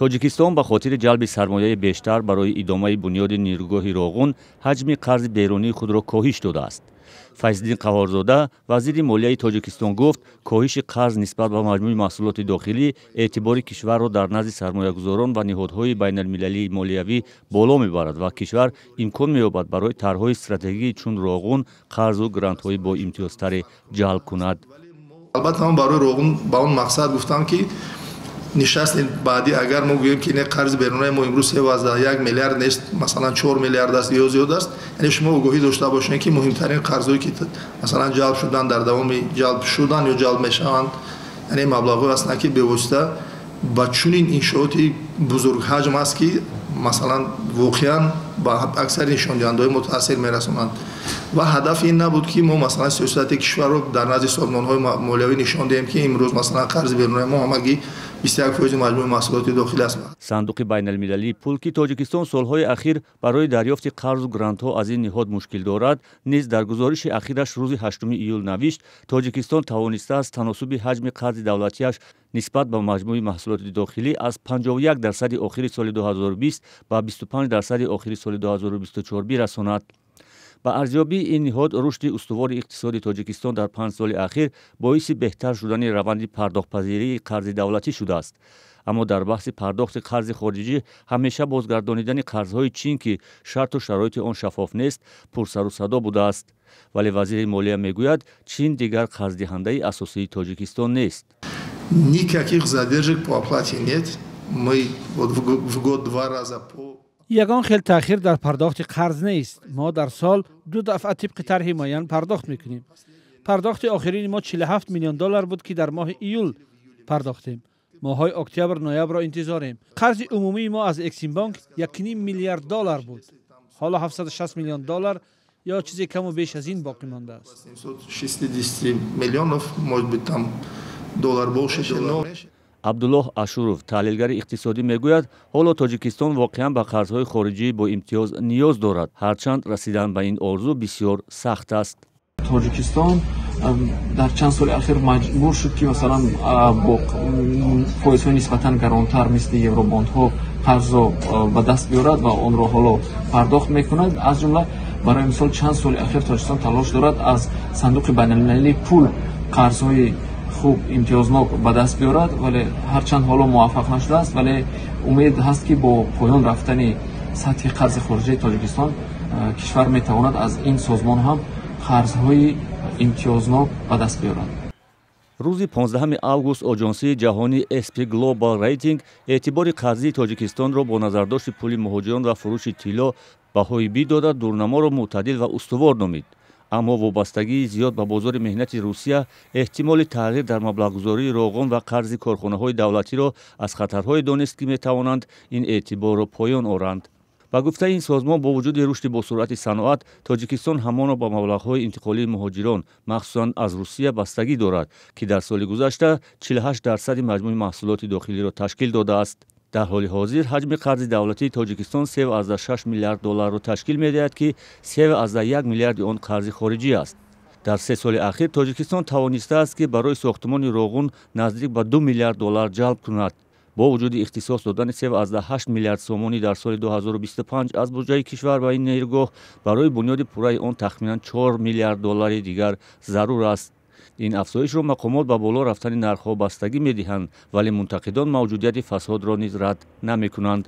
Тоҷикистон ба хотири ҷалби сармояи бештар барои идомаи бунёди нерӯгоҳи Роғун ҳаҷми қарзи берунии худро коҳиш додааст. Файзиддин Қаҳҳорзода, вазири молияи Тоҷикистон, гуфт, коҳиши қарз нисбат ба маҷмӯи маҳсулоти дохилӣ эътибори кишварро дар назди сармоягузорон ва ниҳодҳои байналмилалии молиявӣ боло мебарад ва кишвар имкон меёбад барои тарҳҳои стратегӣ чун Роғун қарзу грантҳои боимтиёзтаре ҷалб кунад. Албатта, ман барои Роғун ба он мақсад гуфтам, ки нишасти баъдӣ агар мо гӯем, ки не, қарзи берунаи мо имрӯз 3,1 миллиард нест, масалан, 4 миллиард аст ё зиёд аст, яъне шумо огоҳӣ дошта бошед, ки муҳимтарин қарзҳое, ки масалан ҷалб шудан, дар давоми ҷалб шудан ё ҷалб мешаванд, яъне маблағҳое ҳастанд, ки бевосита ба чунин иншооти бузургҳаҷм аст, ки масалан воқеан ба аксари нишондиҳандаҳои мо таъсир мерасонанд. Ва ҳадаф ин набуд, ки мо масалан сиёсати кишварро дар назди созмонҳои молиявӣ нишон диҳем, ки имрӯз масалан қарзи берунаи мо ҳамагӣ 21 фоизи маҷмӯи маҳсулоти дохилӣ аст. Сандуқи байналмилалии пул, ки Тоҷикистон солҳои ахир барои дарёфти қарзу грантҳо аз ин ниҳод мушкил дорад, низ дар гузориши ахираш рӯзи 8 июл навишт, Тоҷикистон тавонистааст таносуби ҳаҷми қарзи давлатиаш нисбат ба маҷмӯи маҳсулоти дохилӣ аз 51 дарсади охири соли 2020 ба 25 дарсади охири соли 2024 бирасонад. Ба арзёбии ин ниҳод, рушди устувори иқтисоди Тоҷикистон дар 5 соли ахир боиси беҳтар шудани раванди пардохтпазирии қарзи давлатӣ шудааст. Аммо дар баҳси пардохти қарзи хориҷӣ ҳамеша бозгардонидани қарзҳои Чин, ки шарту шароити он шаффоф нест, пурсару садо будааст. Вале вазири молия мегӯяд, Чин дигар қарздиҳандаи асосии Тоҷикистон нест. Никаких задержек по оплате нет. Мы вот в год два раза по Ягон хел таъхир дар пардохти қарз нест. Мо дар сол ду дафъа тибқи тарҳи муайян пардохт мекунем. Пардохти охирини мо 47 миллион доллар буд, ки дар моҳи июл пардохтем. Моҳҳои октябр, ноябрро интизорем. Қарзи умумии мо аз Эксимбонк 1,5 миллиард доллар буд. Ҳоло 760 миллион доллар ё чизе каму беш аз ин боқӣ мондааст. 60 миллионов, может быть, там доллар больше, но Абдуллоҳ Ашуров, таҳлилгари иқтисодӣ, мегӯяд, ҳоло Тоҷикистон воқеан ба қарзҳои хориҷӣ бо имтиёз ниёз дорад, ҳарчанд расидан ба ин орзу бисёр сахт аст. Тоҷикистон дар чанд соли ахир маҷбур шуд, ки масалан бо фоизҳои нисбатан гаронтар, мисли евробондҳо, қарзро ба даст биёрад ва онро ҳоло пардохт мекунад. Аз ҷумла, барои мисол, чанд соли ахир Тоҷикистон талош дорад аз Сандуқи байналмилалии пул қарзҳои хуб, имтиёзнок ба даст биёрад, вале ҳарчанд ҳоло муваффақ нашудааст, вале умед ҳаст, ки бо поён рафтани сатҳи қарзи хориҷаи Тоҷикистон кишвар метавонад аз ин созмон ҳам қарзҳои имтиёзнок ба даст биёрад. Рӯзи 15 август оҷонсии ҷаҳонӣ SP Global Rating эътибори қарзии Тоҷикистонро бо назардошти пули муҳоҷирон ва фурӯши тилло баҳои B дода, дурнаморо мӯътадил ва устувор номид. Аммо вобастагии зиёд ба бозори меҳнати Русия, эҳтимоли тағйир дар маблағгузории Роғун ва қарзи корхонаҳои давлатиро аз хатарҳое донист, ки метавонанд ин эътиборро поён оранд. Ба гуфтаи ин созмон, бо вуҷуди рушди босуръати саноат, Тоҷикистон ҳамоно ба маблағҳои интиқолии муҳоҷирон, махсусан аз Русия, бастагӣ дорад, ки дар соли гузашта 48 дарсади маҷмӯи маҳсулоти дохилиро ташкил додааст. Дар ҳоли ҳозир ҳаҷми қарзи давлатии Тоҷикистон 3,6 миллиард долларро ташкил медиҳад, ки 3,1 миллиарди он қарзи хориҷӣ аст. Дар 3 соли ахир Тоҷикистон тавонистааст, ки барои сохтмони Роғун наздик ба 2 миллиард доллар ҷалб кунад. Бо вуҷуди ихтисос додани 3,8 миллиард сомонӣ дар соли 2025 аз буҷаи кишвар ба ин нерӯгоҳ, барои бунёди пурраи он тахминан 4 миллиард доллари дигар зарур аст. Ин афзоишро мақомот ба боло рафтани нархҳо бастагӣ медиҳанд, вале мунтақидон мавҷудияти фасодро низ рад намекунанд.